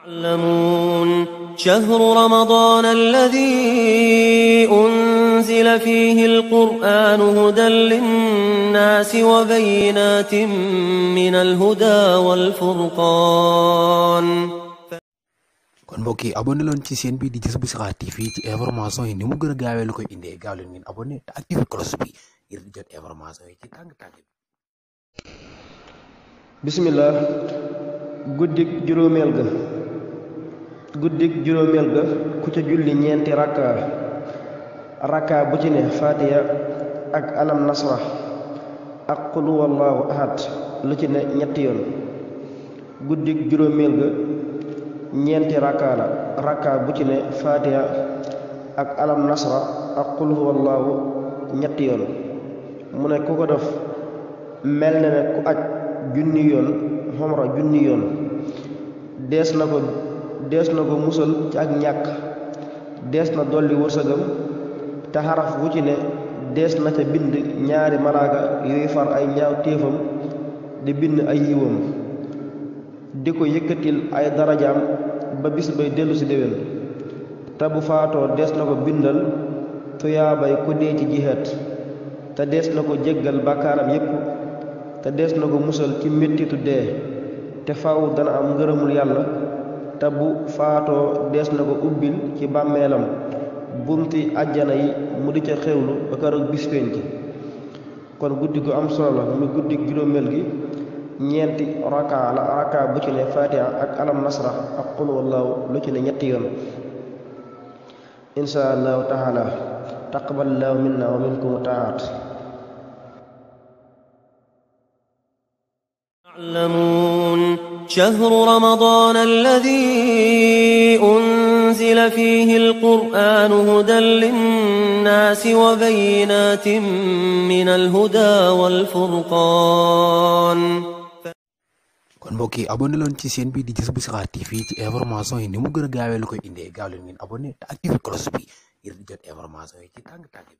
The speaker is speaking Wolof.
يعلمون شهر رمضان الذي أنزل فيه القرآن هدى للناس وبينات من الهدى والفرقان. kon mbokk yi abonné leen ci chaîne bi di Jazboul Chirakh TV ci information yi ni mu gën a gaawee lu koy indee gaaw leen ngeen abonné te activé cloche bi ngir di jot information yi ci tàng-tàng bi. bismillah. guddik juróomeel ga ku ca julli ñeenti rakka bu ci ne fatiha ak alam nasra ak qul huwallahu ahad lu ci ne ñetti yoon. guddik juróomeel ga ñeenti rakka bu ci ne fatiha ak alam nasra ak qul huwallahu ñetti yoon. mu ne ku ko def mel na ne ku aj junni yoon xomra junni yoon. dees na ko musal ci ak ñàkk, dees na dolli wërsëgam, te xaraf wu ci ne dees na ca bind ñaari malaaka yuy far ay ñaaw téefam di bind ay yiwam, di ko yëkkatil ay darajaam ba bis bay dellu si déwén. te bu faatoo dees na ko bindal tuyaabay ku dee ci jihaat, te dees na ko jéggal bàkkaaram yépp, te dees na ko musal ci mettitu dee, te faw dana am ngërëmul yàlla. te bu faatoo dees na ko ubbil ci bàmmeelam bunti àjjana yi mu di ca xewlu ba keroog bis penc. kon guddi gu am solo la mu guddi juróomeel gi ñeenti rakka bu ci ne fatiha ak alam nasra ak qul wallahu lu ci ne ñetti yoon. insha allahu taala taqabbalallahu minna wa minkum taat. يعلمون شهر رمضان الذي أنزل فيه القرآن هدى للناس وبينات من الهدى والفرقان. kon mbokk yi abonné leen ci chaîne bi di Jazboul Chirakh TV ci information yi ni mu gën a gaawee lu koy indee gaaw leen ngeen abonné te activé cloche bi ngir di jot information yi ci tàng-tàng bi.